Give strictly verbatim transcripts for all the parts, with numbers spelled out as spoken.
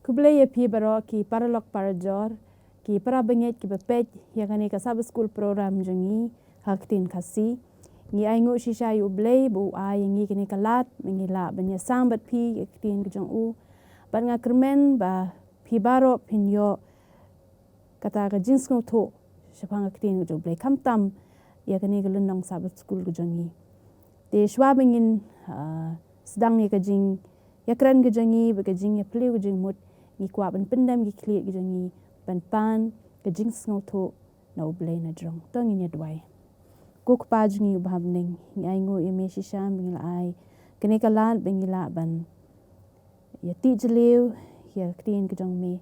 Khublei ïa phi baroh ki paralok parajor, ki parabangeit kiba peit ïa kane ka Sabbath School program jong ngi ha ka ktien Khasi. Ngi ainguh shisha ïa U Blei ba u ai ïa ngi kane ka lad ba ngi lah ban ïasam bad phi ïa ka ktien ka jong u. Bad nga kyrmen ba phi baroh phin ïoh kata ka jingsngewthuh shaphang ka ktien ka jong U Blei, khamtam ïa kane ka lynnong Sabbath School ka jong ngi. Te shuwa ba ngin, ah, sdang ïa ka jingïakren ka jong ngi bad ka jingïaphylliew ka jingmut, ngi kwah ban pyndem ki khlieh ki jong ngi ban pan ka jingsngewthuh na U Blei na jrong. To ngin ïa duwai. Ko Kpa jong ngi uba ha bneng, ngi ainguh ïa me shisha ba ngi la ai kane ka lad ba ngi lah ban ïa tih jylliew ïa ka ktien ka jong me.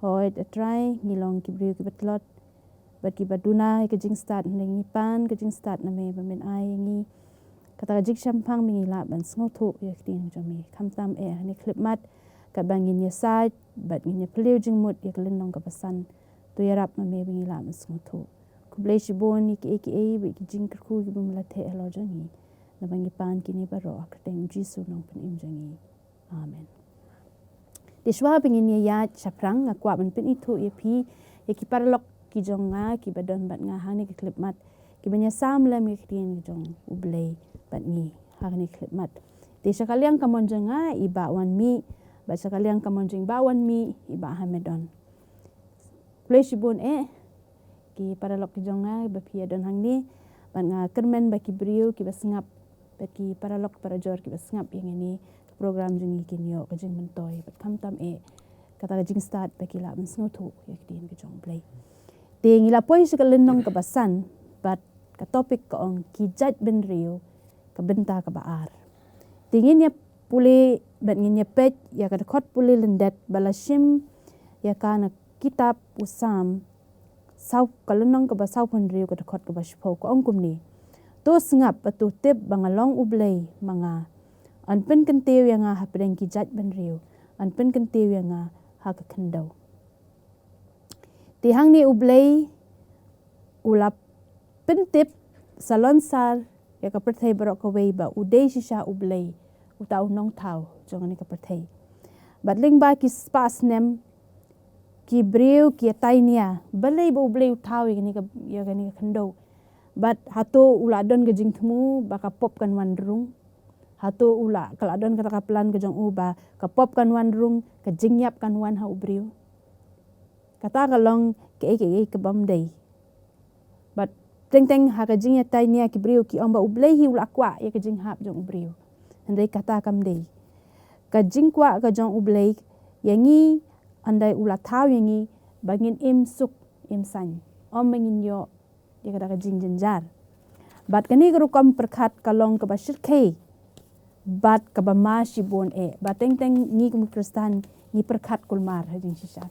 Hooid A Trai, ngi long ki briew kiba tlot bad kiba duna ïa ka jingstad, hynrei ngi pan ka jingstad na me ba men ai ïa ngi kata ka jingshemphang ba ngi lah ban sngewthuh ïa ka ktien ka jong me. Khamtam eh ha kane ka khyllipmat, katba ngin ïasaid bad ngin ïaphylliew jingmut ïa ka lynnong kaba san, to ïarap ma me ba ngi lah ban sngewthuh. Khublei shibun ïa kiei kiei bad ki jingkyrkhu kiba me la theh halor jong ngi. Naba ngi pan kine baroh ha ka kyrteng U Jisu Nongpynim jong ngi. Amen. Te shuwa ba ngin ïa ïaid shaphrang, nga kwah ban pynithuh ïa phi ïa ki paralok ki jong nga kiba don bad nga ha kane ka khyllipmat, kiba ïasam lem ïa ka ktien ka jong U Blei bad ngi ha kane ka khyllipmat. Te sha ka liang kamon jong nga i Bah Wanmih, bad sha ka liang kamon jong i Bah Wanmih i Bah Hamedon. Khublei shibun eh ki paralok ki jong nga ba phi ïa don hangne, bad nga kyrmen ba ki briew kiba sngap bad ki paralok parajor kiba sngap ïa kane ka program jong ngi kin ïoh ka jingmyntoi bad khamtam eh kata ka jingstad ba ki lah ban sngewthuh ïa ka ktien ka jong U Blei. Te ngi la poi sha ka lynnong kaba san bad ka topic ka ong ki jaitbynriew, ka bynta kaba ar. Te ngin ïa pule bad ngin ïa peit ïa ka dkhot pule lyndet ba la shim ïa ka na kitab u Salm, saw, ka lynnong kaba sawphew hynriew, ka dkhot kaba shiphew, ka ong kumne: To sngap bad to tip ba nga long U Blei ma nga. Yn pynkyntiew ïa nga hapdeng ki jaitbynriew, yn pynkyntiew ïa nga ha ka khyndew. Te hangne U Blei u la pyntip salonsar ïa ka pyrthei baroh kawei ba u dei shisha U Blei, uta u nongthaw jong kane ka pyrthei. Bad lyngba ki spah snem ki briew ki ïatai nia balei ba U Blei u thaw ïa kane ka, ïa kane ka khyndew. Bad hato u la don ka jingthmu ba ka pop kan wan rung? Hato u la, ka la don kata ka plan ka jong u ba ka pop kan wan rung, ka jingïap kan wan ha u briew? Kata ka long kaei kaei kabym dei. Bad teng teng ha ka jingïatai nia ki briew ki ong ba U Blei hi u la kwah ïa ka jinghap jong u briew. Hynrei kata kam dei. Ka jingkwah ka jong U Blei ïa ngi, hynrei u la thaw ïa ngi ba ngin im suk im saiñ, ym ba ngin ïoh ïa kata ka jingjynjar. Bad kane ka rukom pyrkhat ka long kaba shyrkhei bad kaba ma shibun eh. Bad teng teng ngi kum ki Khristan ngi pyrkhat kulmar ha jingshisha.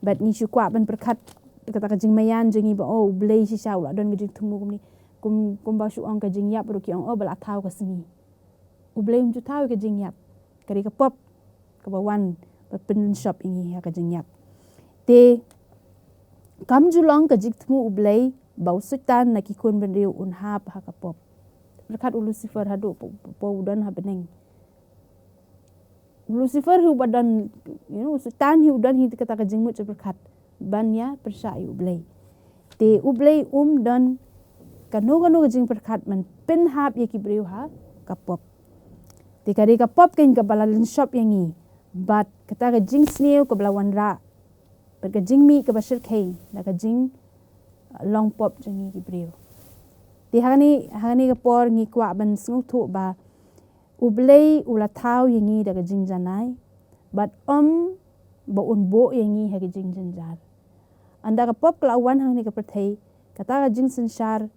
Bad ngi shu kwah ban pyrkhat kata ka jingmaïan jong ngi ba, oh, U Blei shisha u la don ka jingthmu kumne. Kum, kumba shu ong ka jingïap ruh ki ong, oh, ba la thaw ka sngi. U Blei um ju thaw ïa ka jingïap. Ka dei ka pop kaba wan ban pynshop ïa ngi ha ka jingïap. Te kam ju long ka jingthmu U Blei ba u Soitan na ki khun bynriew un hap ha ka pop. Pyrkhat u Lucifer haduh pa, pa, pa u don ha bneng. U Lucifer hi uba don, you know, u Soitan hi u don hi kata ka jingmut jingpyrkhat ban ïa pyrshah ïa U Blei. Te U Blei um don kano kano ka jingpyrkhat ban pynhap ïa ki briew ha ka pop. Te ka dei ka pop keiñ kaba la lynshop ïa ngi bad kata ka jingsniew kaba la wanrah bad ka jingmih kaba shyrkhei na ka jinglong pop jong ngi ki briew. Te ha kane, ha kane ka por ngi kwah ban sngewthuh ba U Blei u la thaw ïa ngi da ka jingjanai bad ym ba un buh ïa ngi ha ka jingjynjar. Ynda ka pop ka la wan hangne ka pyrthei, kata ka jingsynshar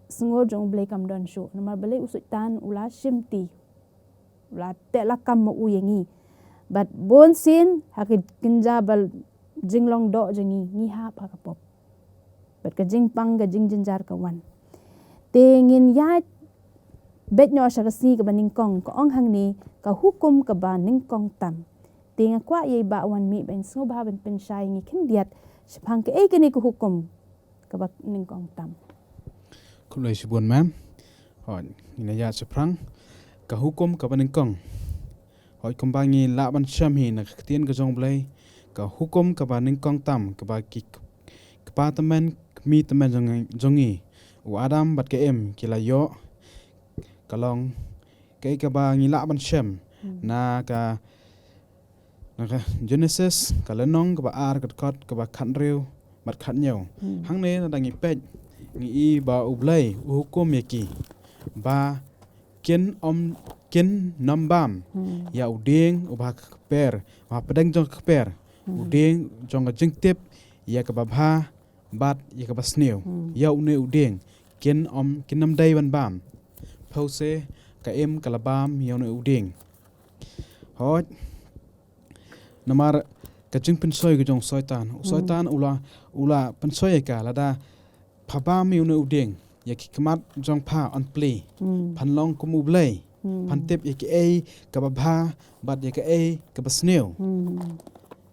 sngur jong U Blei kam don shuh. Namar balei? U Soitan u la shimti, u la teh lakam ma u ïa ngi. Bad bunsien ha ka kynja ba jinglong doh jong ngi, ngi hap ha ka pop. Bad ka jingpang, ka jingjynjar ka wan. Te ngin ïaid Beit noh sha ka sngi kaba nyngkong, ka ong hangne, ka hukum kaba nyngkong tam. Te nga kwah ïa i Bah Wanmih ban sngewbha ban pynshai ïa ngi khyndiat shaphang kaei kane ka hukum kaba nyngkong tam. Khublei shibun, ma'am. Hooid, ngin ïa shaphrang ka hukum kaba nyngkong. Hooid, kumba ngi lah ban shem hi na ka ktien ka jong U Blei, ka hukum kaba nyngkong tam kaba ki kpa tymmen, kmie tymmen jong, jong ngi, u Adam bad ka Im, ki la ïoh, ka long kaei kaba ngi lah ban shem Hmm. na ka, na ka Genesis, ka lynnong kaba ar, ka dkhot kaba khathynriew bad khathynñiew. Hmm. Hangne lada ngi peit, ngi i ba U Blei u hukum ïa ki ba kin ym, kin nym bam Hmm. ïa u dieng uba ha ka kper, uba ha pdeng jong ka kper, u Hmm. dieng jong ka jingtip ïa kaba bha bad ïa kaba sniew. Hmm. Ïa une u dieng kin ym, kin nym dei ban bam. Phewse ka Im ka la bam ïa une u dieng. Hooid. Namar ka jingpynshoi ka jong u Soitan. U Hmm. Soitan u la, u la pynshoi ïa ka, lada pha bam ïa une u dieng, ïa ki khmat jong pha yn plie. Hmm. Phan long kum U Blei. Hmm. Phan tip ïa kaei kaba bha bad ïa kaei kaba sniew. Hmm.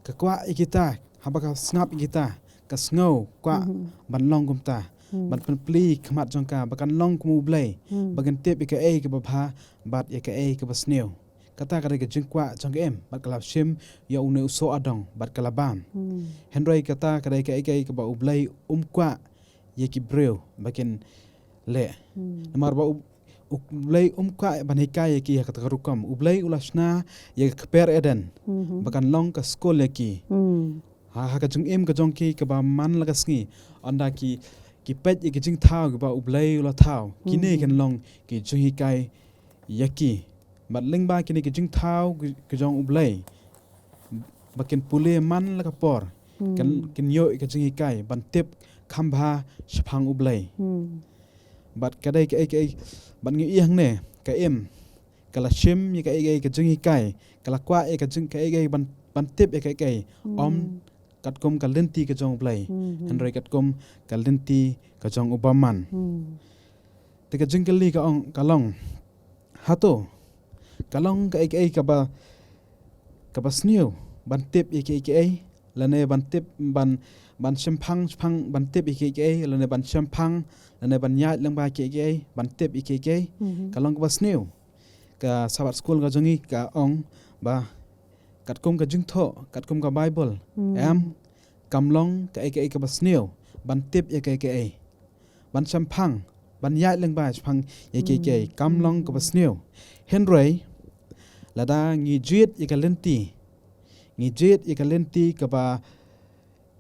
Ka kwah ïa kita, haba ka sngap ïa kita, ka sngew kwah Hmm. ban long kumta. Hmm. Ban pynplie khmat jong ka ba kan long kum U Blei. Hmm. Ba kan tip ïa kaei kaba bha bad ïa kaei kaba sniew. Kata ka dei ka jingkwah jong ka Im, bad ka la shim ïa une u soh adong, bad ka la bam. Hmm. Hynrei kata ka dei kaei kaei kaba U Blei um kwah ïa ki briew ba kin leh. Hmm. Namar ba U, U Blei um kwah ban hikai ïa ki ha kata ka rukom. U Blei u la shna ïa ka kper Eden Hmm. ba kan long ka skul ïa ki. Hmm. Ha, ha ka jingim ka jong ki kaba man la ka sngi, ynda ki, ki peit ïa ki jingthaw kiba U Blei u la thaw, kine Hmm. kin long ki jinghikai ïa ki. Bad lyngba kine ki jingthaw ki, ki jong U Blei, ba kin pule man la ka por, Hmm. kin, kin ïoh ïa ka jinghikai ban tip kham bha shaphang U Blei. Hmm. Bad ka dei kaei kaei, bad ngi i hangne, ka Im ka la shim ïa kaei kaei ka jinghikai, ka la kwah ïa ka jing, kaei kaei ban, ban tip ïa kaei kaei. Hmm. Ym katkum ka lynti ka jong U Blei. Hmm. Hynrei katkum ka lynti ka jong u bymman. Hmm. Te ka jingkylli ka ong, ka long, hato ka long kaei kaei kaba, kaba sniew ban tip ïa kaei kaei, lane ban tip, ban, ban shemphang, shemphang ban tip ïa kaei kaei, lane ban shemphang, lane ban ïaid lyngba kaei kaei ban tip ïa kaei kaei? Hmm. Ka long kaba sniew? Ka Sabbath School ka jong ngi ka ong ba katkum ka jingthoh, katkum ka Baibl, Hmm. em, kam long kaei kaei kaba sniew ban tip ïa kaei kaei, ban shemphang, ban ïaid lyngba shemphang ïa kaei kaei. Hmm. Kam long kaba sniew. Hynrei lada ngi jied ïa ka lynti, ngi jied ïa ka lynti kaba,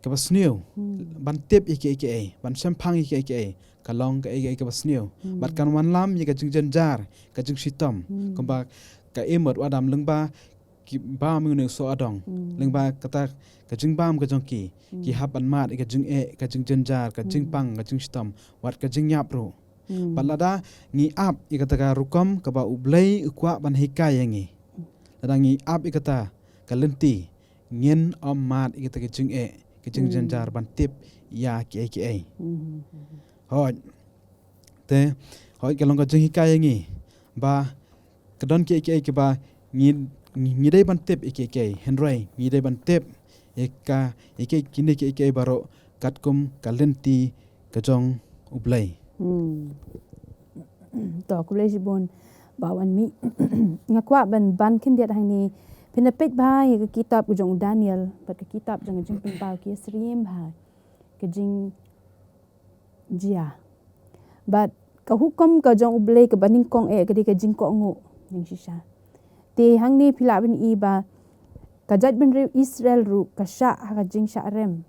kaba sniew Hmm. ban tip ïa kaei kaei, ban shemphang ïa kaei kaei, ka long kaei kaei kaba sniew. Hmm. Bad kan wanlam ïa ka jingjynjar, ka jingshitom. Hmm. Kumba ka Im bad u Adam lyngba ki bam ïa une u soh adong. Hmm. Lyngba kata ka jingbam ka jong ki, ki Hmm. hap ban mad ïa ka jingeh, ka jingjynjar, ka Hmm. jingpang, ka jingshitom, wat ka jingïap ruh. Hmm. Bad lada ngi ap ïa kata ka rukom kaba U Blei u kwah ban hikai ïa ngi, lada ngi ap ïa kata ka lynti, ngin ym mad ïa kata ka jingeh, ka jingjynjar Hmm. ban tip ïa kiei kiei. Hmm. Hooid. Te, hooid, ka long ka jinghikai ïa ngi ba ka don kiei kiei kiba ngi, ngi, ngi dei ban tip ïa kiei kiei, hynrei ngi dei ban tip ïa ka, ïa kiei, kine kiei kiei baroh katkum ka lynti ka jong U Blei. Hmm. To, khublei shibun Bah Wanmih. Nga kwah ban, ban khyndiat hangne, phin da peit bha ïa ka kitab ka jong u Daniel bad ka kitab jong ka Jingpynpaw, ki ïasyriem bha ka jing jia. Bad ka hukum ka jong U Blei kaba nyngkong eh ka dei ka jingkohnguh jingshisha. Te hangne phi lah ban i ba ka jaitbynriew Israel ruh ka shah ha ka jingshah rem.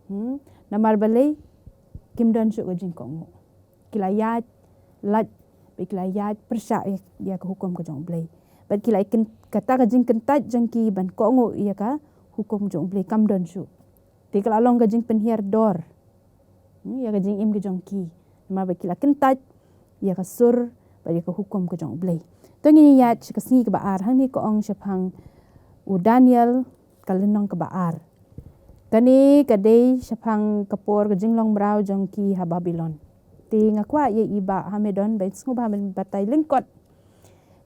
Hmm? Namar balei? Kim don shuh ka jingkohnguh. Ki la ïaid lait, bad ki la ïaid pyrshah ïa, ïa ka hukum ka jong U Blei. Bad ki la kyn-, kata ka jingkyntait jong ki ban kohnguh ïa ka hukum jong U Blei kam don shuh. Te ka la long ka jingpynhiar dor. Hmm, ïa ka jingim ka jong ki. Namar ba ki la kyntait ïa ka sur bad ïa ka hukum ka jong U Blei. To ngin ïaid sha ka sngi kaba ar, hangne ka ong shaphang u Daniel, ka lynnong kaba ar. Kane ka dei shaphang ka por ka jinglong mraw jong ki ha Babilon. Te nga kwah ïa i Bah Hamedon ban sngewbha ban batai lyngkot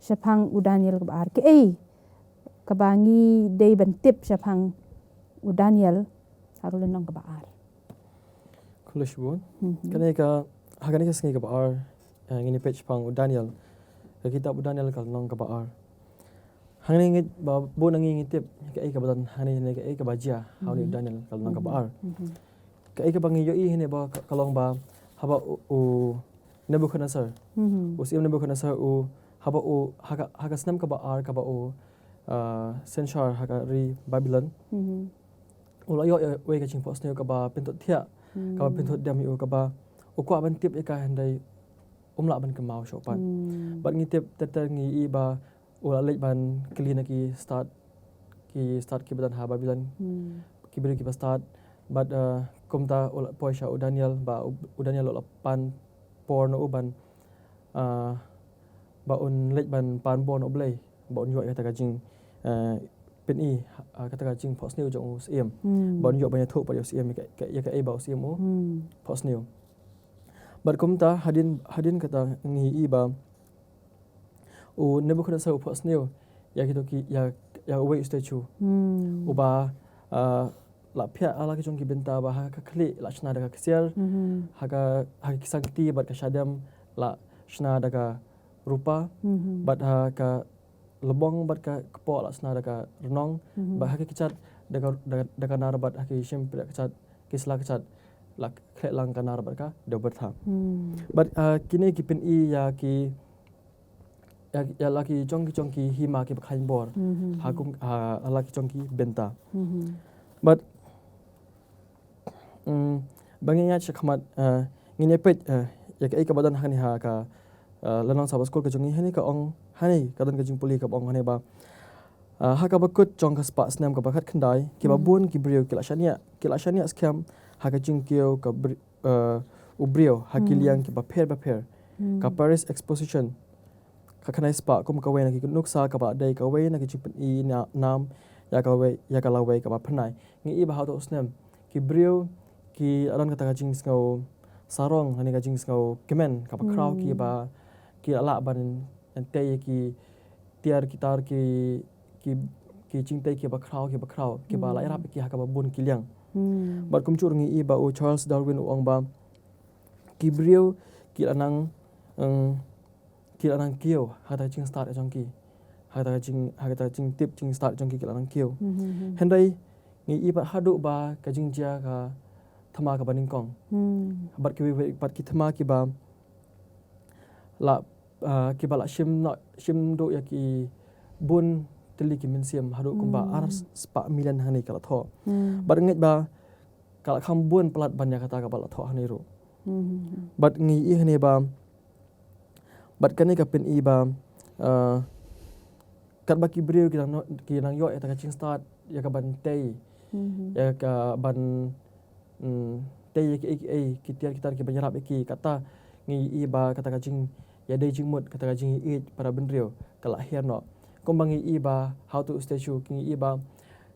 shaphang u Daniel kaba ar, kaei kaba ngi dei ban tip shaphang u Daniel ha ka lynnong kaba ar. Khublei shibun. Mhm. Kane ka, ha kane ka sngi kaba ar, eh, ngin ïa peit shaphang u Daniel. Ka kitab u Daniel ka lynnong kaba ar. Hangne ngeit ba bun na ngi ngi tip kaei kaba don hangne, ne kaei kaba jia ha une u Daniel ka lynnong kaba ar. Mhm. Kaei kaba ngi ïohi hangne ba ka, ka long ba haba u, u Nebuchadnezzar, Mhm. u Syiem Nebuchadnezzar u, haba u, ha ka, ha ka snem kaba ar kaba u, ah, synshar ha ka ri Babylon. Mhm. U la ïoh ïa uwei ka jingphohsniew kaba pyntut thiah, kaba Hmm. pyntut dem ïa u, kaba u kwah ban tip ïa ka, hynrei um lah ban kynmaw shuh pat. Hmm. Bad ngi tip ter ter, ngi i ba u la leit ban kylli na ki stad, ki stad kiba don ha Babylon. Hmm. Ki briew kiba stad. Bad, eh, kumta u la poi sha u Daniel, ba u, u Daniel u la pan por na u ban, eh, ba un leit ban pan bor na u Blei, ba un ïoh ïa kata ka jing, eh, pyni, ah, kata ka jingphohsniew jong u Syiem. Hmm. Ba un ïoh ban ïathuh pat ïa u Syiem ïa ka, ka, ïa kaei ba u Syiem u Hmm. phohsniew. Bad kumta hadien, hadien kata ngi i ba u Nebuchadnezzar u phohsniew ïa kito ki, ïa, ïa uwei u statue. Hmm. Uba, ah, la phiah ha la ki jong ki bynta ba ha ka khlieh la shna da ka ksiar, Mhm. ha ka, ha ki sangkti bad ka shadem la shna da ka rupa, Mhm. bad ha ka lbong bad ka kpoh la shna da ka rnong, Mhm. bad ha ki kjat da ka, da, da ka nar bad ha ki shympriahkjat, ki slakjat la khleh lang ka nar bad ka dewbyrtha. Hmm. Bad, ah, kine ki pyni ïa ki, ïa, ïa la ki jong ki jong ki hima kiba khlaiñ bor. Mhm. Ha kum, ha, ha la ki jong ki bynta. Mhm. Bad, mm, ba ngin ïaid shakhmat, eh, ngin ïa peit, eh, ïa kaei kaba don hangne ha ka, eh, lynnong Sabbath School ka jong ngi. Hangne ka ong, hangne ka don ka jingpule kaba ong hangne ba, eh, ha kaba kut jong ka spah snem kaba khatkhyndai, kiba Hmm. bun ki briew ki la shaniah, ki la shaniah skhem ha ka jingkiew ka bri-, eh, u briew ha ki Hmm. liang kiba pher bapher. Hmm. Ka Paris Exposition, ka khyndai spah, kum kawei na ki nuksa kaba dei kawei na ki jingpyni na-, nam ïa kawei, ïa ka lawei kaba phyrnai. Ngi i ba ha uto u snem ki briew ki la don kata ka jingsngew sarong, lane ka jingsngew kmen kaba khraw, Hmm. kiba ki la lah ban tei ïa ki tiar ki tar, ki, ki, ki jingtei kiba khraw, kiba khraw, kiba la Hmm. ïarap ïa ki ha kaba bun ki liang. Hmm. Bad kumjuh ruh ngi i ba u Charles Darwin u ong ba ki briew ki la nang, em, ki la nang kiew ha kata ka jingstad ka jong ki, ha kata ka jing, ha kata ka jingtip jingstad jong ki, ki la nang kiew. Mhm, mhm. Hynrei ngi i pat haduh ba ka jingjia ka thma kaba nyngkong. Hmm. Bad kiwei pat ki thma kiba la, ah, kiba la shim noh, shim duh ïa ki bun tylli ki mynsiem, haduh kumba Hmm. ar spah million hangne ka la thoh. Hmm. Bad ngeit ba ka la kham bun palat ban ïa kata kaba la thoh hangne ruh. Hmm. Bad ngi i hangne ba, bad kane ka pyni ba, ah, katba ki briew ki nang, ki nang ïoh ïa kata ka jingstad, ïa ka ban tei, Mhm. ïa ka ban, mm, tei ïa kiei kiei, ki tiar ki tar kiban ïarap ïa ki, kata ngi i ba kata ka jingïadei jingmut, kata ka jingïeit para bynriew ka la hiar noh. Kumba ngi i ba ha uto u statue, ngi i ba,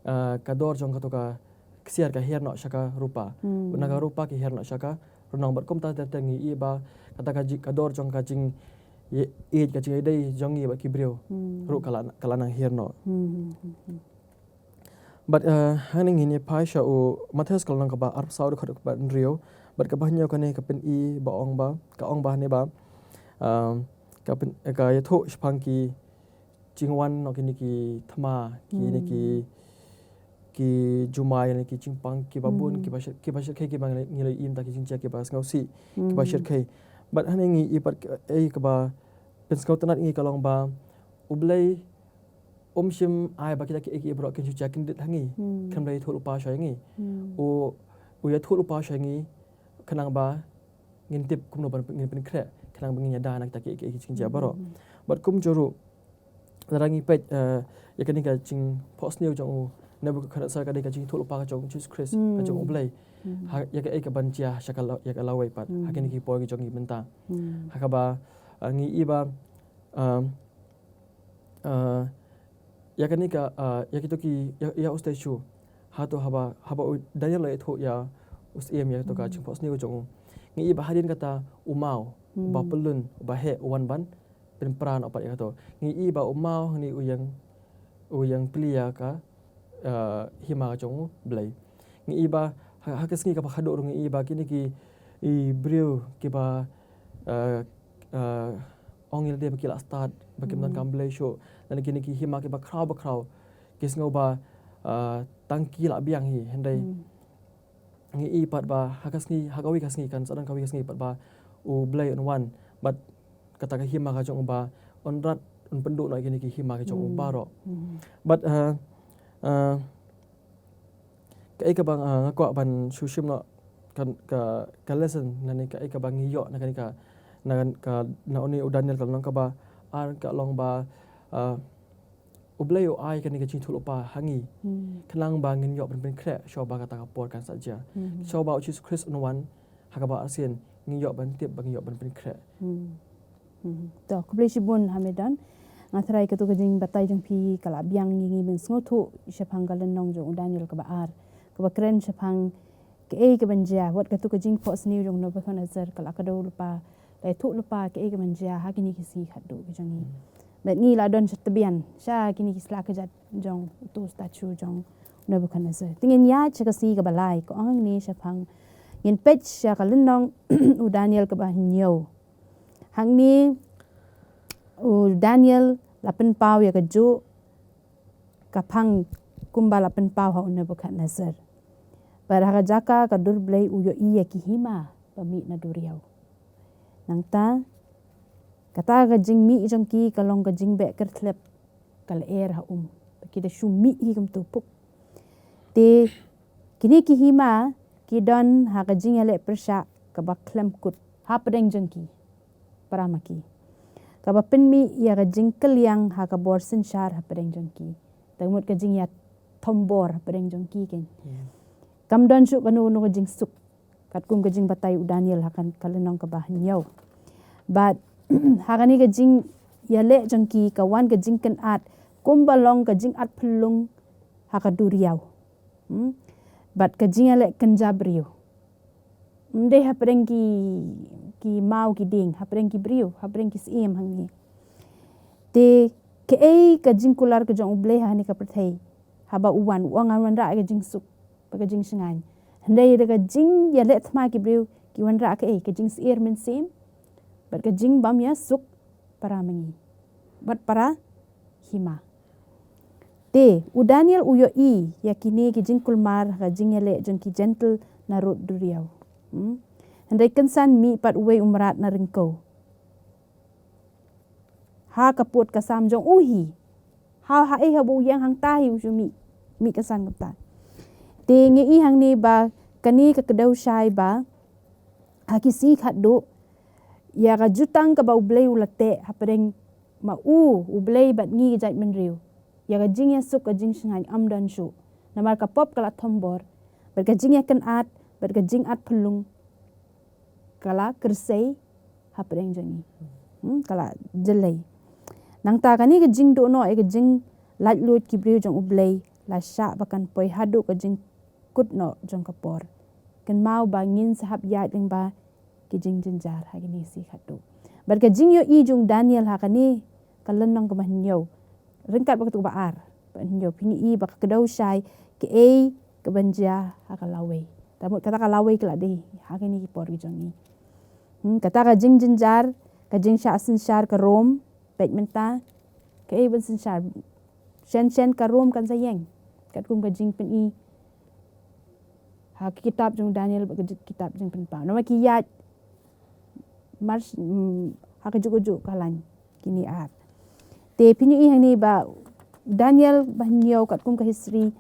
ah, ka dor jong kato ka ksiar ka hiar noh sha ka rupa. Hmm. Na ka rupa ka hiar noh sha ka rnong, bad kumta ter ter ngi i ba kata ka ji-, ka dor jong ka jingïeit, ka jingïadei jong ngi bad ki briew Hmm. ruh ka la, ka la nang hiar noh. Hmm, hmm, hmm, hmm. Bad, eh, hangne ngin ïa phai sha u Mathaios ka lynnong kaba arphew saw, dkhot kaba hynriew, bad kaba hynñiew, kane ka pyni ba ong ba, ka ong ba hangne ba, um, ka pyn-, ka ïathuh shaphang ki jingwan noh kine ki thma, kine ki, Hmm. ki jumai, ne ki jingpang kiba bun, Hmm. kiba shyrkhei, kiba shyrkhei, kiba ngi la, ngi la ïohi mynta, ki jingjia kiba sngewsih, kiba Hmm. shyrkhei. Bad hangne ngi i pat kaei kaba pynsngewtynnat ïa ngi ka long ba U Blei um shym ai ba kita kiei kiei baroh kin shu jia kyndit ha ngi. Hmm. Khlem da ïathuh lypa shuwa ïa ngi. Hmm. U, u ïathuh lypa shuwa ïa ngi khnang ba ngin tip kumno ban, ngin pynkhreh, khnang ba ngin ïada na kita kiei kiei ki jingjia baroh. Hmm. Bad kumjuh ruh, lada ngi peit, eh, ïa kane ka jingphohsniew jong u Nebuchadnezzar, ka dei ka jingïathuh lypa ka jong u Jisu Khrist, ka jong U Hmm. Blei. Hmm. Ha, ïa kaei kaban jia sha ka la-, ïa ka lawei pat. Hmm. Ha kine ki por ki jong ngi mynta. Hmm. Ha kaba, eh, ngi i ba, um, Ah, ïa kane ka, ah, ïa kito ki, ïa, ïa u statue. Hato haba, haba u Daniel u la ïathuh ïa u Syiem ïa kato ka Hmm. jingphohsniew jong u, Ngi i ba hadien kata u maw, uba pyllun, uba heh, u wan ban pynpra noh pat ïa kato. Ngi i ba u maw hangne u ïeng, u ïeng plie ïa ka, eh, hima ka jong U Blei. Ngi i ba ha, ha ka sngi kaba khadduh ruh ngi i ba kine ki, i briew kiba, eh, eh, ong ïa lade ba ki la stad, ba kim don kam blei shuh, lane kine ki hima kiba khraw ba khraw, ki sngew ba, eh, tang ki la biang hi, hynrei ngi i pat ba ha ka sngi, ha kawei ka sngi, kan sa don kawei ka sngi pat ba U Blei un wan bad kata ka hima ka jong u ba un rat, un pynduh noh ïa kine ki hima ka jong u baroh. Bad, eh, eh, kaei kaba, eh, nga kwah ban shu shim noh ka, ka, ka lesson lane kaei kaba ngi ïoh na kane ka, na ka, na une u Daniel ka lynnong kaba ar ka long ba, eh, U Blei u ai kane ka jingïathuhlypa ha ngi. Khnang ba ngin ïoh ban pynkhreh shuwa ba kata ka por kan sa jia. Shuwa ba U Jisu Khrist un wan ha kaba arsien, ngi ïoh ban tip ba ngi ïoh ban pynkhreh. To, khublei shibun ha me Don. Nga tharai katu ka jingbatai jong phi ka la biang ïa ngi ban sngewthuh shaphang ka lynnong jong u Daniel kaba ar, kaba kren shaphang kaei kaban jia, wat katu ka jingphohsniew jong u Nebuchadnezzar ka la kdew lypa, la ïathuh lypa kaei kaban jia ha kine ki sngi khadduh ki jong ngi. Bad ngi la don sha tbian sha kine ki sla kjat jong utu u statue jong u Nebuchadnezzar. Te ngin ïaid sha ka sngi kaba lai, ka ong hangne shaphang, ngin peit sha ka lynnong u Daniel kaba hynñiew. Hangne u Daniel la pynpaw ïa kajuh ka phang kumba la pynpaw ha u Nebuchadnezzar. Bad ha ka jaka ka dur Blei u ïohi ïa ki hima ba mih na duriaw. Nangta kata ka jingmih jong ki ka long ka jingbeh kyrthlep, ka lyer ha um, ba ki da shu mih hi kumto puk. Te kine ki hima ki don ha ka jingïaleh pyrshah kaba khlem kut hapdeng jong ki, para ma ki, kaba pynmih ïa ka jingkylliang ha ka bor synshar hapdeng jong ki. Te mut ka jingïathombor hapdeng jong ki kein. Kam don shuh kano kano ka jingsuk, katkum ka jingbatai u Daniel ha ka lynnong kaba hynñiew. Bad ha kane ka jingïaleh jong ki ka wan ka jingkynad kumba long ka jingat phyllung ha ka duriaw. Hmm? Bad ka jingïaleh kynja briew, ym dei hapdeng ki, ki maw ki dieng, hapdeng ki briew, hapdeng ki syiem hangne. Te kaei ka jingkular ka jong U Blei ha kane ka pyrthei? Haba u wan, u ong ngan wanrah ka jingsuk bad ka jingshngaiñ. Hynrei da ka jingïaleh thma ki briew ki wanrah kaei? Ka jingsyier mynsiem bad ka jingbym ïasuk para ma ngi bad para hima. Te u Daniel u ïohi ïa kine ki jingkulmar ha ka jingïaleh jong ki jentil narud duriaw. Hmm? Hynrei kynsan mih pat uwei u mrad na ryngkew ha ka pud ka sam jong u hi. Ha, ha, eh, haba u ïeng hangta hi u shu mih, mih kynsan kumta. Te ngi i hangne ba kane ka kdew shai ba ha ki sngi khadduh, ïa ka jutang kaba U Blei u la teh hapdeng ma u, U Blei bad ngi ki jaitbynriew, ïa ka jingïasuk ka jingshngaiñ ym don shuh. Namar ka pop ka la thombor, bad ka jingïakynad bad ka jingat phyllung ka la kyrsei hapdeng jong ngi. Hmm, ka la jyllei. Nangta kane ka jingduh noh ïa ka jinglaitluid ki briew jong U Blei la shah ba kan poi haduh ka jingkut noh jong ka por. Kynmaw ba ngin sa hap ïaid lyngba ki jingjynjar ha kine ki sngi khadduh. Bad ka jingïohi jong u Daniel ha kane ka lynnong kaba hynñiew, ryngkat bad katu kaba ar bad hynñiew, phin i ba ka kdew shai kaei kaban jia ha ka lawei. Te mut kata ka lawei ka la dei ha kine ki por ki jong ngi. Hmm, kata ka jingjynjar, ka jingshah synshar ka Rom, peit mynta kaei ban synshar. Shen shen ka Rom kan sa ïeng, katkum ka jingpyni ha ki kitab jong u Daniel bad ka kitab Jingpynpaw. Namar ki ïaid mar, mm, ha kajuh kajuh ka lain kine ar. Te phin ïohi hangne ba Daniel ba hynñiew katkum ka history,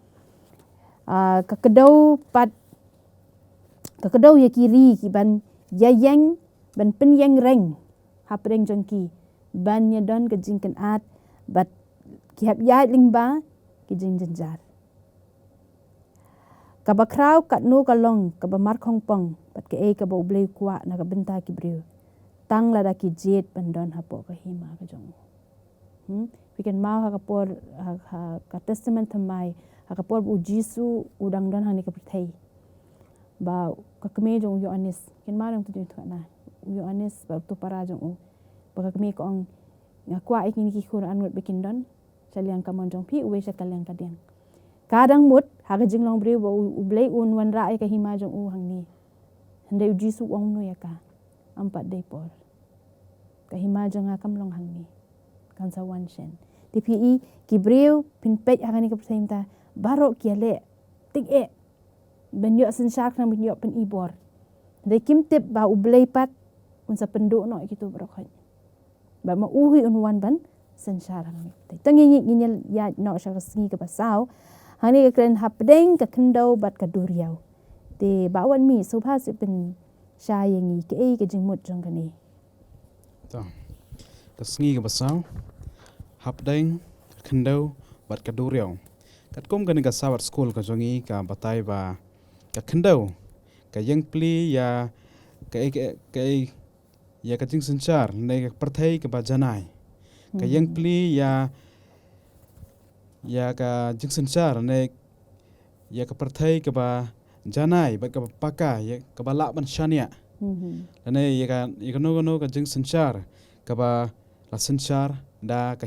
ah, ka kdew pat, ka kdew ïa ki ri kiban ïaïeng, ban pynïeng reng hapdeng jong ki, ban ïadon ka jingkynad bad ki hap ïaid lyngba ki jingjynjar. Kaba khraw katno ka long kaba markhongpong bad kaei kaba U Blei u kwah na ka bynta ki briew, tang lada ki jied ban don hapoh ka hima ka jong u. Hmm? Phi kynmaw ha ka por, ha, ha ka Testament Thymmai, ha ka por ba U Jisu u dang don hangne ha ka pyrthei, Ba ka kmie jong u Ïoannis, kin ma dang tu jong tu na. U Ïoannis bad uto u para jong u. Ba ka kmie ka ong, nga kwah ïa kine ki khun arngut ba kin don sha liang kamon jong phi, uwei sha ka liang kadiang. Ka dang mut ha ka jinglong briew ba u, u Blei un wanrah ïa ka hima jong u hangne. Hynrei u Jisu u ong kumno ïa ka? Ym pat dei por. Ka hima jong nga kam long hangne. Kan sa wan shen. Te phi i ki briew phin peit ha kane ka pyrthei mynta, baroh ki ïaleh tik eh ban ïoh synshar khnang ban ïoh pynibor. Hynrei kim tip ba u Blei pat un sa pynduh noh ïa kito baroh khoit. Bad ma u hi un wan ban synshar hangne. Te to ngin, ngin ïaid noh sha ka sngi kaba saw. Hangne ka kren hapdeng ka khyndew bad ka duriaw. Te Bah Wanmih, sngewbha shu pynshai ïa ngi kaei ka jingmut jong kane. To. Ka sngi kaba saw, hapdeng ka khyndew bad ka duriaw. Katkum kane ka Sabbath School ka jong ngi ka batai ba ka khyndew ka ïeng pli ïa ka, ka, ka, ïa ka jingsynshar ne ka pyrthei kaba janai. Ka ïeng pli ïa, ïa ka jingsynshar ne ïa ka pyrthei kaba janai bad kaba paka, ïa kaba lah ban shaniah. Lane ïa ka, ïa kano kano ka jingsynshar kaba la synshar da ka,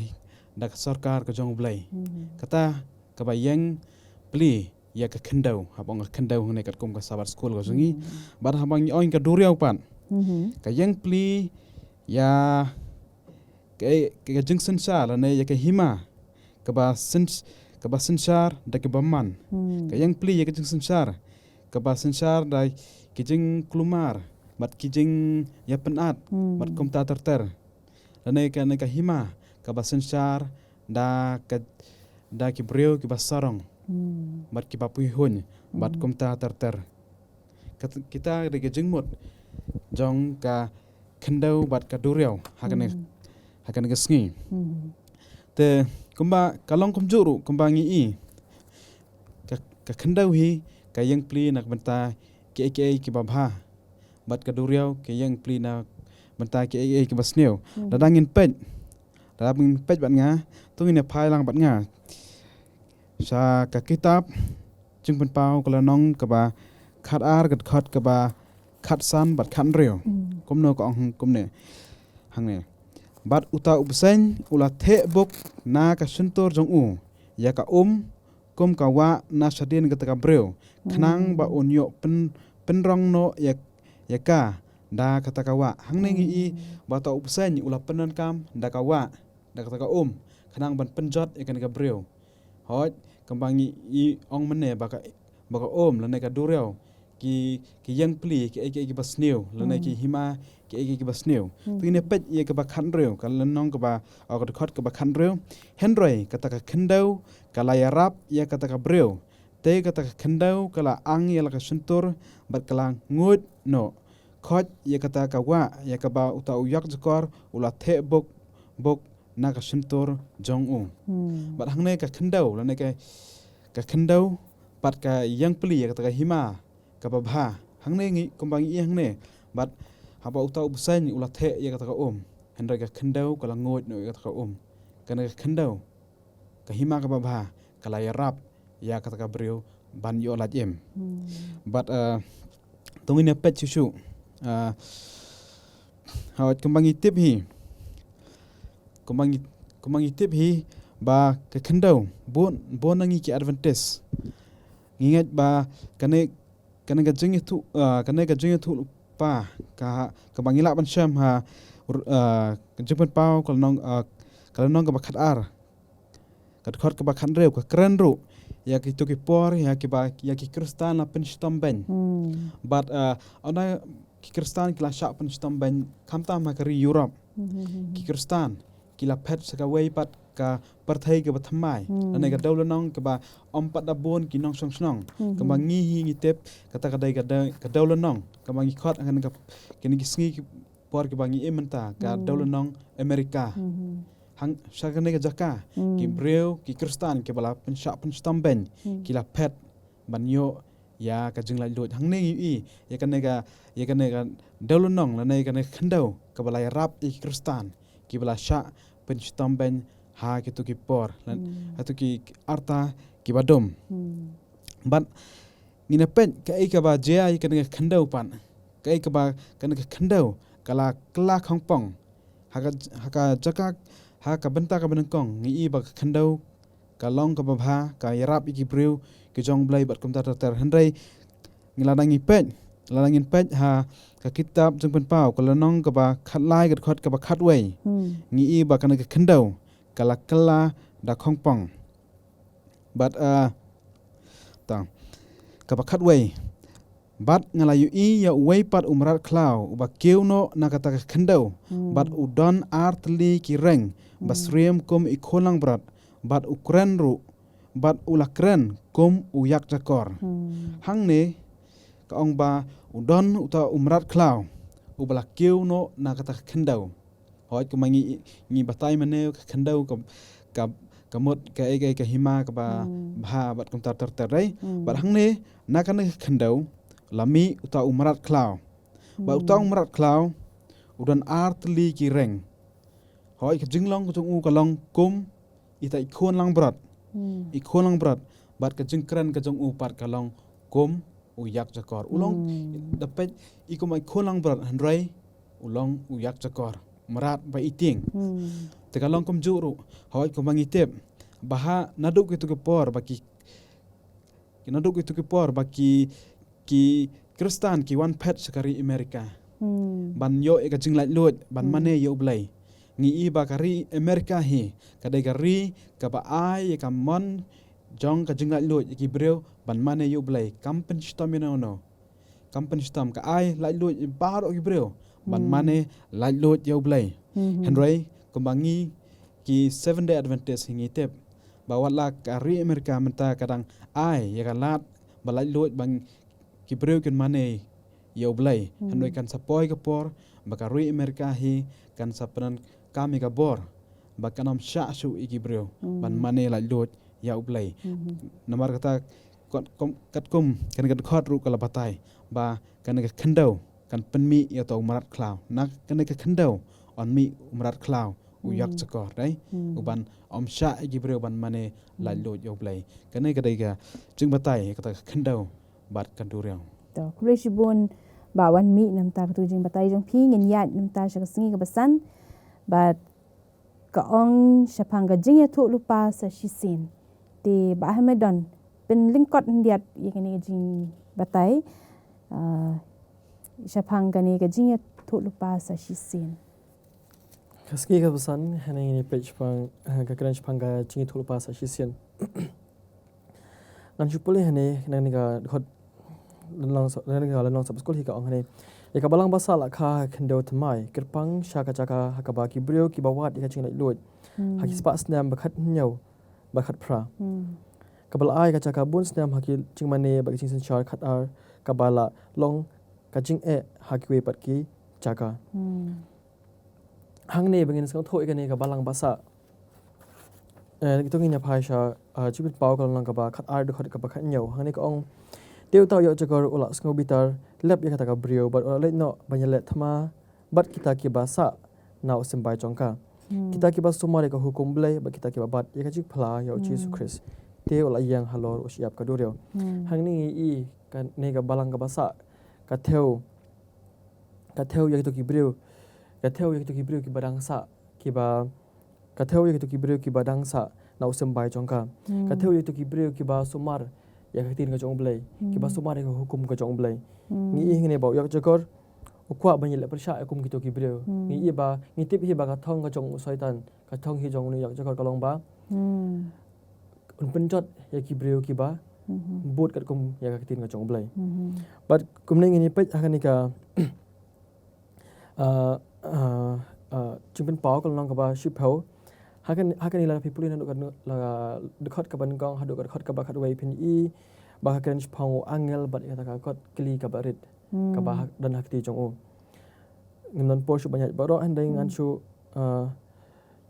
da ka sorkar ka jong U Blei. Kata kaba ïeng pli ïa ka khyndew, haba ong ka khyndew hangne katkum ka Sabbath School ka jong ngi. Bad haba ngi ong ka duriaw pat, ka ïeng pli ïa ka, ka jingsynshar lane ïa ka hima kaba syn, kaba synshar da ki bymman. Ka ïeng pli ïa ka jingsynshar kaba synshar da ki jingkulmar bad ki jingïapynat bad kumta ter ter. Lane kane ka hima kaba synshar da ka, da ki briew kiba sarong bad kiba puihuiñ bad kumta ter ter. Kat-, kita dei ka jingmut jong ka khyndew bad ka duriaw ha kane, ha kane ka sngi. Te kumba ka long kumjuh ruh, kumba ngi i, ka, ka khyndew hi ka ïeng pli na ka bynta kiei kiei kiba bha, bad ka duriaw ka ïeng pli na ka bynta kiei kiei kiba sniew. Lada ngin peit, lada ngin peit bad nga, to ngin ïa phai lang bad nga sha ka kitab Jingpynpaw ka lynnong kaba khatar, ka dkhot kaba khatsan bad khathynriew. Kumno ka ong kumne hangne: Bad uta u bseiñ u la theh buk na ka shyntur jong u ïa ka um kum ka wah na shadien kata ka briew, khnang ba un ïoh pyn, pynrong noh ïa, ïa ka da kata ka wah. Hangne ngi i ba uta u bseiñ u la pyndonkam da ka wah, da kata ka um, khnang ban pynjot ïa kane ka briew. Hooid, kumba ngi i ong mynne ba ka, ba ka um lane ka duriaw ki, ki ïeng pli kiei kiei kiba sniew lane ki hima kiei kiei kiba sniew. To ngin ïa peit ïa kaba khathynriew, ka lynnong kaba, oh, ka dkhot kaba khathynriew. Hynrei kata ka khyndew ka la ïarap ïa kata ka briew. Te kata ka khyndew ka la ang ïa la ka shyntur bad ka la nguid noh. Khoit ïa kata ka wah ïa kaba uta u ïakjakor u la theh buk, buk na ka shyntur jong u. Bad hangne ka khyndew lane ka, ka khyndew pat ka ïeng pli ïa kata ka hima kaba bha. Hangne ngi, kumba ngi i hangne, bad haba uta u bseiñ u la theh ïa kata ka um, hynrei ka khyndew ka la nguid noh ïa kata ka um. Kane ka khyndew, ka hima kaba bha, ka la ïarap ïa kata ka briew ban ïoh lait im. Bad, eh, to ngin ïa peit shuh shuh. Eh, hooid, kumba ngi tip hi, kumba ngi, kumba ngi tip hi ba ka khyndew, bun, bun na ngi ki Adventist ngi ngeit ba kane, kane ka jingïathuh, ah, kane ka jingïathuhlypa ka, kaba ngi lah ban shem ha, ah, Jingpynpaw ka lynnong, ah, ka lynnong kaba khatar, ka dkhot kaba khathynriew, ka kren ruh ïa kito ki por ïa kiba, ïa ki Khristan la pynshitom beiñ. Bad, ah, ynda ki Khristan ki la shah pynshitom beiñ, khamtam ha ka ri Europe, ki Khristan ki la phet sha kawei pat ka pyrthei kaba thymmai. Lane ka dewlynnong kaba ym pat da bun ki nongshong shnong. Kaba ngi hi ngi tip kata ka dei ka de-, ka dewlynnong kaba ngi khot ha kane ka, kine ki sngi ki por kiba ngi im mynta, ka dewlynnong Amerika. Hang, sha kane ka jaka ki briew, ki Khristan kiba la pynshah pynshitom beiñ ki la phet ban ïoh ïa ka jinglaitluid. Hangne ngi i ïa kane ka, ïa kane ka dewlynnong lane ïa kane ka khyndew kaba la ïarap ïa ki Khristan kiba la shah pynshitom beiñ ha kito ki por, ha kito ki rta kiba dum. Bad Ngin ïa peit kaei kaba jia ïa kane ka khyndew pat. Kaei kaba kane ka khyndew ka la kylla khongpong. Ha ka, ha ka jaka, ha ka bynta kaba nyngkong, ngi i ba ka khyndew ka long kaba bha, ka ïarap ïa ki briew ki jong U Blei bad kumta ter ter. Hynrei ngi, lada ngi peit, lada ngin peit ha ka kitab Jingpynpaw, ka lynnong kaba khatlai, ka dkhot kaba khatwei. Hmm. Ngi i ba kane ka khyndew ka la kylla da khongpong. Bad, ah, tang, kaba khatwei. Bad nga la ïohi ïa uwei pat u mrad khlaw uba kiew noh na kata ka khyndew. Hmm. Bad u don ar tylli ki reng ba, hmm, syriem kum i khun langbrot, bad u kren ruh, bad u la kren kum u ïakjakor. Hmm. Hangne ka ong ba u don uta u mrad khlaw uba la kiew noh na kata ka khyndew. Hooid, kumba ngi, ngi batai mynne, ka khyndew ka, ka, ka mut kaei kaei ka hima kaba, hmm, bha bad kumta ter ter, dei. Hmm. Bad hangne na kane ka khyndew la mih uta u mrad khlaw. Bad uta u, hmm, mrad khlaw u don ar tylli ki reng. Hooid, ka jinglong ka jong u ka long kum ita i khun langbrot. Hmm. I khun langbrot. Bad ka jingkren ka jong u pat ka long kum u ïakjakor. U long, hmm, da peit i kum i khun langbrot, hynrei u long u ïakjakor. Mrad ba ïa tieng. Hmm. Te ka long kumjuh ruh. Hooid, kumba ngi tip ba ha naduh kito ki por ba ki, ki naduh kito ki por ba ki, ki Khristan ki wan phet sha ka ri Amerika. Hmm. Ban ïoh ïa ka jinglaitluid, ban, hmm, mane ïa U Blei. Ngi i ba ka ri Amerika hi ka dei ka ri kaba ai ïa ka mon jong ka jinglaitluid ïa ki briew ban mane ïa U Blei. Kam pynshitom ïa uno uno. Kam pynshitom, ka ai laitluid ïa baroh ki briew ban, hmm, mane laitluid ïa U Blei. Hmm. Hynrei kumba ngi ki Seventh Day Adventist ngi tip ba wat la ka ri Amerika mynta ka dang ai ïa ka lad ba laitluid ba ki briew kin mane ïa U Blei. Hmm. Hynrei kan sa poi ka por ba ka ri Amerika hi kan sa pyndonkam ïa ka bor ba kan ym shah shuh ïa ki briew, hmm, ban mane laitluid ïa U Blei. Hmm. Namar kata, kat-, kum, katkum kane ka dkhot ruh ka la batai ba kane ka khyndew kan pynmih ïa uta u mrad khlaw. Na kane ka khyndew yn mih u mrad khlaw, u, hmm, ïakjakor, dei. Hmm. Uban ym shah ïa ki briew ban mane, hmm, laitluid ïa U Blei. Kane ka dei ka jingbatai ïa kata ka khyndew bad ka duriaw. To, khublei shibun Bah Wanmih namar kata ka jingbatai jong phi. Ngin ïaid namar sha ka sngi kaba san. Bad ka ong shaphang ka jingïathuhlypa sa shisien. Te Bah Hemedon, pynlyngkot khyndiat ïa kane ka jingbatai, ah, shaphang kane ka jingïathuhlypa sa shisien. Ka sngi kaba san, hangne ngin ïa peit shaphang, ah, ka kren shaphang ka jingïathuhlypa sa shisien. Ngan shu pule hangne, na kane ka dkhot lynnong sa-, na kane ka lynnong Sabbath School hi ka ong hangne. Ïa ka balang basah la kha ha khyndew thymmai, kyrpang sha ka jaka ha kaba ki briew kiba wad ïa ka jinglaitluid. Hmm. Ha ki spah snem ba khathynñiew bad khatphra. Hmm. Kaba la ai ka jaka bun snem ha ki jingmane bad ki jingsynshar khatar, kaba la long ka jingeh ha kiwei pat ki jaka. Hmm. Hangne ba ngin sngewthuh ïa kane ka balang basah. Eh, to ngin ïa phai sha, ah, Jingpynpaw ka lynnong kaba khatar, dkhot kaba khathynñiew. Hangne ka ong, te uta u ïakjakor u la sngew bitar lep ïa kata ka briew, bad u la leit noh ban ïaleh thma bad kita kiba sah na u symbai jong ka. Hmm. Kita kiba sumar ïa ka hukum Blei, bad kita kiba bat ïa ka jingphla ïa u Jisu, hmm, Khrist. Te u la ïeng halor u shyiap ka duriaw. Hmm. Hangne ngi i kane ka balang kaba sah ka thew, ka thew ïa kito ki briew, ka thew ïa kito ki briew kiba dang sah, kiba, ka thew ïa kito ki briew kiba dang sah na u symbai jong ka. Hmm. Ka thew ïa kito ki briew kiba sumar ïa ka ktien ka jong U Blei, hmm, kiba sumar ïa ka hukum ka jong U Blei. Hmm. Ngi i hangne ba u ïakjakor u kwah ban ïaleh pyrshah ïa kum kito ki briew. Hmm. Ngi i ba, ngi tip hi ba ka thong ka jong u Soitan, ka thong hi jong une u ïakjakor ka long ba, hmm, un pynjot ïa ki briew kiba, mhm, bud katkum ïa ka ktien ka jong U Blei. Mhm. Bad kumne ngin ïa peit ha kane ka, ah, ah, ah, Jingpynpaw ka lynnong kaba shiphew. Ha kane, ha kane lada phi pule naduh ka, la, dkhot kaba nyngkong haduh ka dkhot kaba khatwei phin i ba ka kren shaphang u angel bad ïa kata ka kot kli kaba rit. Hmm. Kaba ha, don ha kti jong u. Ngim don por shuh ban ïaid baroh, hynrei ngan, hmm, shu, ah,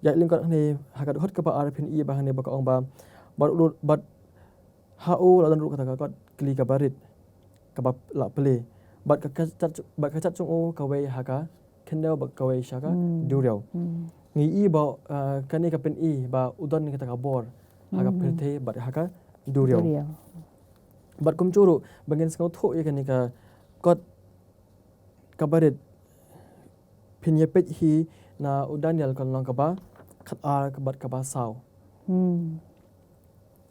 ïaid lyngkot hangne ha ka dkhot kaba ar phin i ba hangne ba ka ong ba, bad u, bad ha u la don ruh kata ka kot kli kaba rit kaba la plie. Bad ka, ka jait, bad ka jait jong u ka wei ha ka khyndew bad ka wei sha ka, hmm, duriaw. Hmm. Ngi i ba, ah, kane ka pyni ba u don kata ka bor ha ka, hmm, pyrthei bad ha ka duriaw. Duriaw. Bad kumjuh ruh ba ngin sngewthuh ïa kane ka kot kaba rit, phin ïa peit hi na u Daniel ka lynnong kaba khat ar bad kaba saw. Hmm.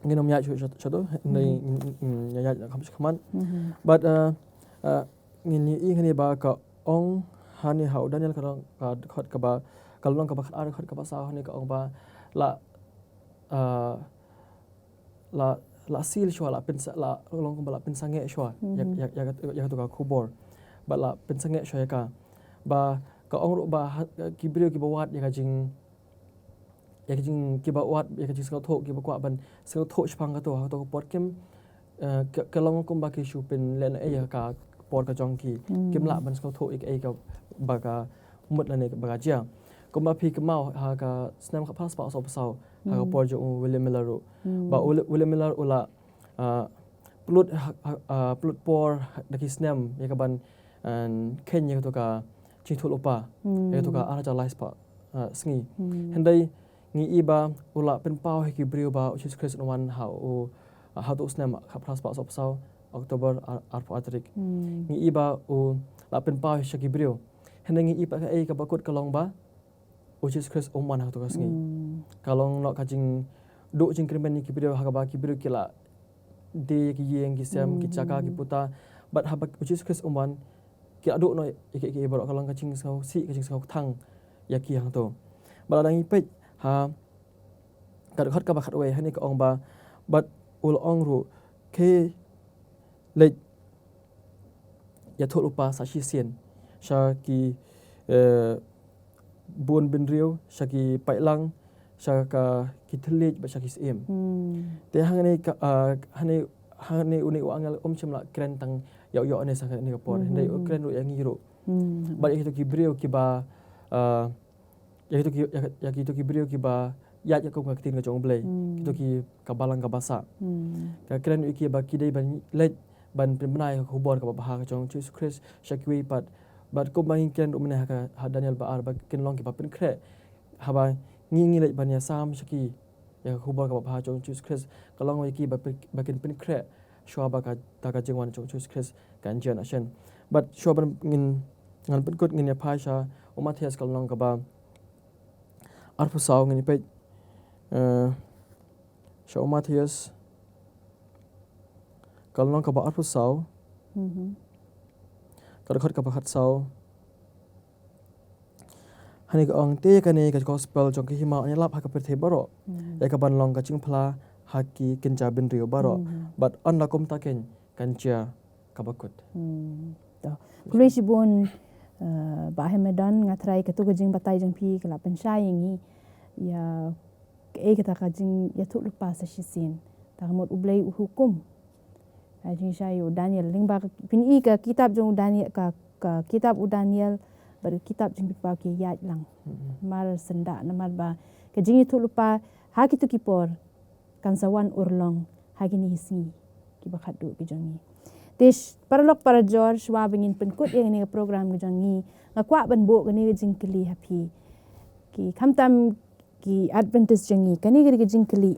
Ngin ym ïaid shuh shuh shuh tu, ngin ïaid kham shuh khmat. Mhm. Bad, uh, uh, ngin ïa i hangne ba ka ong hangne ha u Daniel ka lynnong ka dkhot kaba, ka lynnong kaba khat ar dkhot kaba saw hangne ka ong ba la, uh, la, la seal shuwa, la pynsa-, la long kumba la pynsangeh shuwa ïa, ïa, ïa, ïa katu ka khubor. Bad la pynsangeh shuwa ïa ka. Ba ka ong ruh ba ha, ki briew kiba wad ïa ka jing, ïa ka jing, kiba wad ïa ka jingsngewthuh, kiba kwah ban sngewthuh shaphang katu ha katu ka por kim, eh, ka, ka long kumba ki shu pynlehnohei ïa ka por ka jong ki. Hmm. Kim lah ban sngewthuh ïa kaei kaba ka mut lane ba ka jia. Kumba phi kynmaw ha ka snem khatphra spah sawphew saw, ha ka por jong u William Miller ruh. Hmm. Ba u Willi-, William Miller u la, ah, pynlut ha, ha, ah, pynlut por da ki snem ïa ka ban, ah, kheiñ ïa katu ka jingïathuhlypa. Hmm. Ïa katu ka ar hajar lai spah, ah, sngi. Hmm. Hynrei ngi i ba u la pynpaw ha ki briew ba u Jisu Khrist un wan ha u, ha utu u snem khatphra spah sawphew saw, October ar-, arphew ar tarik. Hmm. Ngi i ba u la pynpaw sha ki briew. Hynrei ngi i pat kaei kaba kut ka long ba u Jisu Khrist um wan ha katu ka sngi. Hmm. Ka long noh ka jingduh jingkyrmen ïa ki briew ha kaba ki briew ki la die ïa ki ïing ki sem, ki jaka, ki puta. Bad haba u Jisu Khrist um wan, ki la duh noh ïa ki, ki baroh, ka long ka jingsngewsih, ka jingsngewkthang ïa ki hangto. Bad lada ngi peit ha ka dkhot kaba khatwei hangne ka ong ba, bad u la ong ruh, khie leit ïathuhlypa sa shisien sha ki, eh, bun bynriew, sha ki paidlang, sha ka, ki thylliej bad sha ki syiem. Hmm. Te hangne ka, ah, hangne, hangne une u angel um shym la kren tang ïa u Ïoannis ha kane ka por. Hmm, hynrei u kren ruh ïa ngi ruh. Hmm. Bad ïa kito ki briew kiba, ah, ïa kito ki, ïa, ïa kito ki briew kiba ïaid katkum ka ktien ka jong U Blei. Hmm. Kito ki ka balang kaba sah. Hmm. Ka kren ïa ki ba ki dei ban leit ban pynbna ïa ka khubor kaba bha ka jong u Jisu Khrist sha kiwei pat. Bad kumba ngi kren ruh mynne ha ka, ha Daniel ba ar, ba kin long kiba pynkhreh. Haba ngi, ngi leit ban ïasam sha ki ïa ka khubor kaba bha jong u Jisu Khrist, ka long ïa ki ba pyn-, ba kin pynkhreh shuwa ba kata ka jingwan jong u Jisu Khrist kan jia na shen. Bad shuwa ban ngin, ngan pynkut, ngin ïa phai sha u Mathaios ka lynnong kaba arphew saw, ngin ïa peit, eh, sha u Mathaios ka lynnong kaba arphew saw. Mhm. Ka dkhot kaba khatsaw. Hangne ka ong, te ïa kane ka gospel jong ka hima yn ïalap ha ka pyrthei baroh, hmm, ïa kaban long ka jingphla ha ki kynja bynriew baroh. Hmm. Bad ynda kumta keiñ kan jia kaba kut. Hmm. To. Khublei shibun, eh, Bah Hemedon, nga tharai katu ka jingbatai jong phi ka la pynshai ïa ngi ïa kaei kata ka jingïathuhlypa sa shisien. Ta ka mut U Blei u hukum. Ka jingshai ïa u Daniel. Lyngba ka, phin i ka kitab jong u Daniel, ka, ka kitab u Daniel bad ka kitab Jingpynpaw ki ïaid lang. Mm-hmm. Mar syndah namar ba ka jingïathuhlypa ha kito ki por kan sa wan urlong ha kine ki sngi kiba khatduh ki jong ngi. Te sh-, paralok parajor, shuwa ba ngin pynkut ïa kane ka program ka jong ngi, nga kwah ban buh kane ka jingkylli ha phi ki, khamtam ki Adventist jong ngi. Kane ka dei ka jingkylli.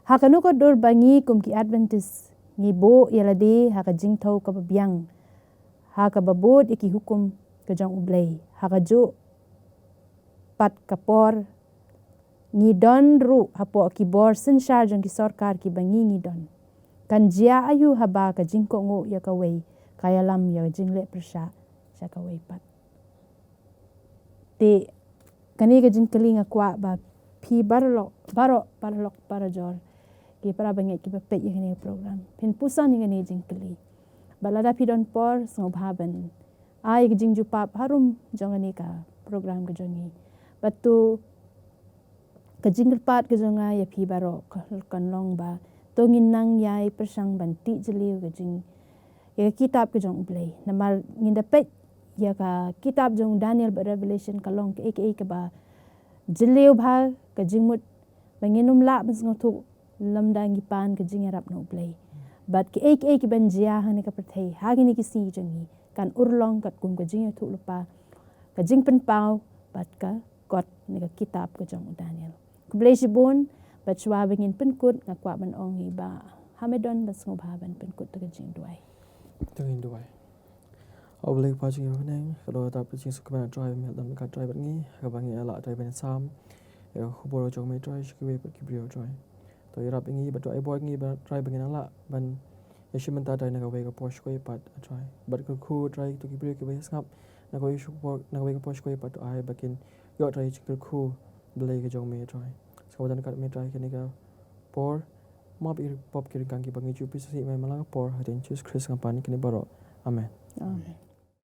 Ha kano ka dur ba ngi kum ki Adventist ngi buh ïa lade ha ka jingthew kaba biang, ha kaba bud ïa ki hukum ka jong U Blei, ha kajuh pat ka por ngi don ruh hapoh ki bor synshar jong ki sorkar kiba ngi ngi don? Kan jia aïu haba ka jingkohnguh ïa kawei ka ïalam ïa ka jingleh pyrshah sha kawei pat? Te kane ka jingkylli nga kwah ba phi baroh, baroh, paralok parajor, ki para bangeit kiba peit ïa kane ka program, phin puson ïa kane ka jingkylli. Bad lada phi don por, sngewbha ban ai ka jingjubab harum jong kane ka program ka jong ngi. Bad to ka jingkyrpad ka jong nga ïa phi baroh ka, kan long ba to ngin nang ïai pyrshang ban tih jylliew ka jing, ïa ka kitab ka jong U Blei. Namar ngin da peit ïa ka kitab jong Daniel bad Revelation ka long kaei kaei kaba jylliew bha, ka jingmut ba ngin ym lah ban sngewthuh lymda ngi pan ka jingïarap na U Blei. Bad kaei kaei kiban jia ha kane ka pyrthei ha kine ki sngi jong ngi kan urlong katkum ka jingïathuhlypa, ka jingpynpaw bad ka kot ne ka kitab ka jong u Daniel. Khublei shibun, bad shuwa ba ngin pynkut, nga kwah ban ong ïa i Bah ha me don ban sngewbha ban pynkut da ka jingduwai. To ngin duwai. O Blei Kpa jong ngi ba ha bneng, ka dei ka jingsukhman, Trai, ba me la don ryngkat, Trai, bad ngi, kaba ngi la, Trai, ban sam ïa ka khubor jong me, Trai, sha kiwei pat ki briew, Trai. To ïarap ïa ngi bad to ai bor ïa ngi, Trai, ba ngin nang lah ban ïashim bynta, Trai, na kawei ka por sha kawei pat, Trai. Bad kyrkhu, Trai, to ki briew kiba ïasngap na kawei ka por, na kawei ka por sha kawei pat, to ai ba kin ïoh, Trai, jingkyrkhu Blei ka jong me, Trai. Sa kaba don ryngkat me, Trai, kane ka por, map ïa ki pop ki ryngkang kiba ngi ju pynsngewsih ïa me man la ka por, ha ktien Jisu Khrist nga pan kine baroh. Amen. Amen.